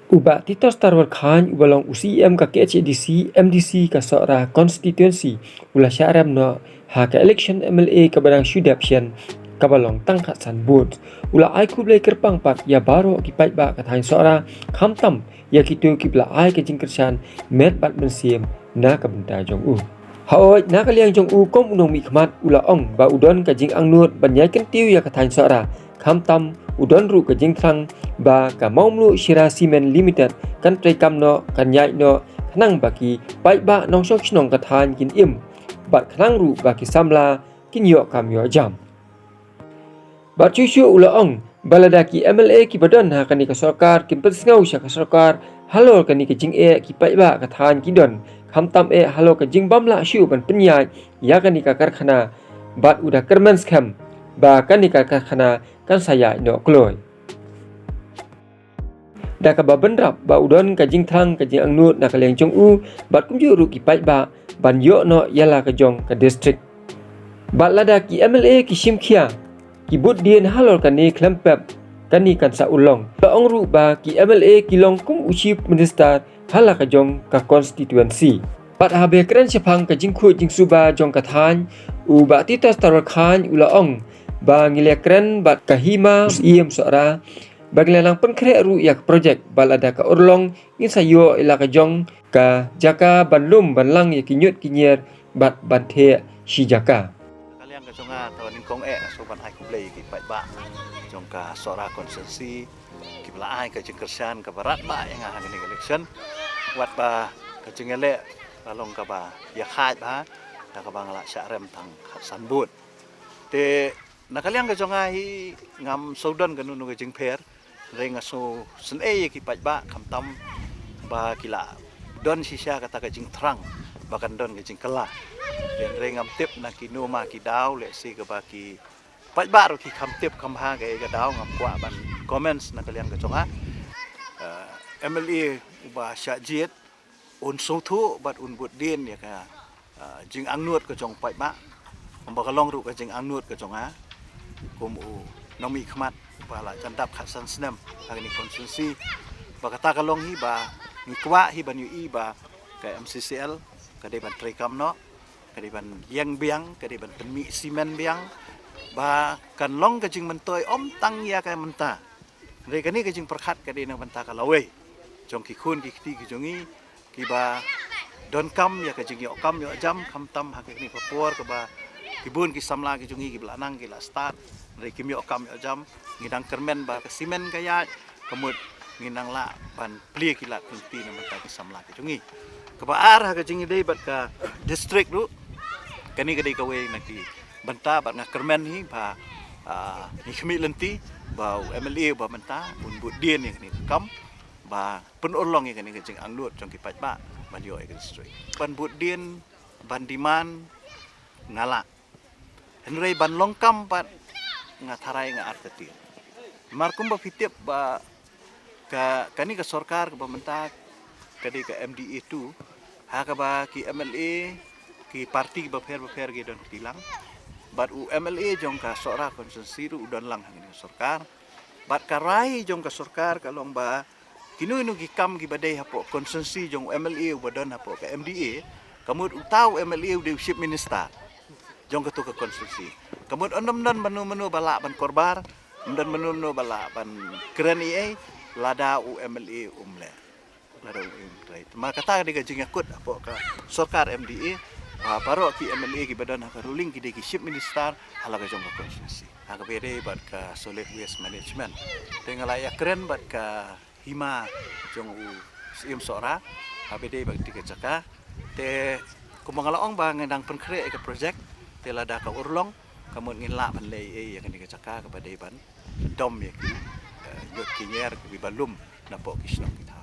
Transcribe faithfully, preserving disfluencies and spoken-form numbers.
U Bah Titos Tarwar Chyne uba long u C E M ka K H A D C, M D C ka Sohra constituency, u la shah rem noh ha ka election M L A kaba dang shu dep shen, kaba long tang khatsan vote. U la ai khublei kyrpang pat ïa baroh ki paidbah ka thaiñ Sohra, khamtam ïa kito kiba la ai ka jingkyrshan met bad mynsiem na ka bynta jong u. Hooid, na ka liang jong u kum u nongmihkhmat, u la ong ba u don ka jingangnud ban ïai kyntiew ïa ka thaiñ Sohra, khamtam u don ruh ka jingthrang ba ka Mawmluh Shira Cement Limited kan treikam noh, kan ïaid noh, khnang ba ki paidbah nongshong shnong ka thaiñ kin im, bad khnang ruh ba ki samla kin ïoh kam ïoh jam. Bad shuh shuh u la ong ba lada ki M L A kiba don ha kane ka sorkar kim pynsngew sha ka sorkar halor kane ka jingeh ki paidbah ka thaiñ ki don, khamtam eh halor ka jingbym lah shuh ban pynïaid ïa kane ka karkhana, bad u da kyrmen skhem ba kane ka karkhana kan sa ïaid noh kloi. Da kaba bynrap ba u don ka jingthrang, ka jingangnud na ka liang jong u bad kumjuh ruh ki paidbah ban ïoh noh ïa la ka jong ka district. Bad lada ki M L A ki shim khia, ki bud dien halor kane khlem pep, kane kan sa urlong. La ong ruh ba ki M L A ki long kum u chief minister ha la ka jong ka constituency. Bad haba kren shaphang ka jingkhuid jingsuba jong ka thaiñ, u Bah Titos Tarwar Chyne u la ong ba ngi la kren bad ka Hima, u Siem Sohra, ba ngi la nang pynkhreh ruh ïa ka project, bad lada ka urlong ngin sa ïoh ïa la ka jong ka jaka ban lum ban lang ïa ki ñiut ki ñier bad ban theh shi jaka. Ka liang ka jong nga, to nyngkong eh nga shu ban ai khublei ïa ki paidbah jong ka Sohra constituency kiba la ai ka jingkyrshan kaba radbah ïa nga ha kane ka election. Wat ba ka jingïaleh la long kaba ïakhaid bha, da kaba nga la shah rem tang khatsan vote. Te na ka liang ka jong nga hi ngam shu don kano kano ka jingpher, hynrei nga shu sngewsih ïa ki paidbah, khamtam ba ki la don shisha kata ka jingthrang ba kan don ka jingkylla. Te hynrei ngam tip na kino ma ki daw, lehse kaba ki paidbah ruh ki kham tip kham bha kaei ka daw, ngam kwah ban comments na ka liang ka jong nga. Eh, M L A uba shah jied un sngewthuh bad un bud dien ïa ka, ah, jingangnud ka jong paidbah. Kumba ka long ruh ka jingangnud ka jong nga kum u nongmihkhmat ba la jan dap khatsan snem ha kane ka constituency, ba kata ka long hi ba ngi kwah hi ban ïohi ba ka M C C L ka dei ban treikam noh, ka dei ban ïeng biang, ka dei ban pynmih simen biang, ba kan long ka jingmyntoi ym tang ïa ka mynta, hynrei kane ka jingpyrkhat ka dei na ka bynta ka lawei jong ki khun ki kti ki jong ngi, kiba donkam ïa ka jingïoh kam ïoh jam, khamtam ha kane ka por kaba ki bun ki samla ki jong ngi kiba la nang ki la stad, hynrei kim ïoh kam ïoh jam. Ngi dang kyrmen ba ka simen ka ïaid, ka mut ngin nang lah ban plie ki lad ki lynti na ka bynta ki samla ki jong ngi. Kaba ar ha ka jingïadei bad ka district ruh, kane ka dei kawei na ki bynta bad nga kyrmen hi ba, ah, ngi khmih lynti ba u M L A uba mynta un bud dien ïa kane ka kam, ba pynurlong ïa kane ka jingangnud jong ki paidbah ban ïoh ïa ka district. Ban bud dien, ban demand, nga lah. Hynrei ban long kam pat nga tharai nga artatien. Namar kumba phi tip ba ka, kane ka sorkar kaba mynta ka dei ka M D A two, ha kaba ki M L A, ki parti bapher bapher ki don kti lang. Bad u M L A jong ka Sohra constituency ruh u don lang ha kane ka sorkar. Bad ka rai jong ka sorkar ka long ba kino kino ki kam kiba dei hapoh constituency jong u M L A uba don hapoh ka M D A, ka mut uta u M L A u dei u chief minister jong kato ka constituency. Ka mut ym don mano mano ba lah ban korbar, ym don mano mano ba lah ban kren ei ei lada u M L A um leh. Lada u im trai. Te ma kata ka dei ka jingïakut hapoh ka sorkar M D A, ah, baroh ki M L A kiba don ha ka ruling ki dei ki chief minister ha la ka jong ka constituency. Ha kaba ïadei bad ka solid waste management, te nga la ïakren bad ka hima jong u Syiem Sohra ha kaba ïadei bad kata ka jaka. Te kumba nga la ong ba ngi dang pynkhreh ïa ka project, te lada ka urlong, ka mut ngin lah ban leh ei ei ïa kane ka jaka kaba dei ban dom ïa ki, eh, ñiut ki ñier kiba lum napoh ki shnong kita.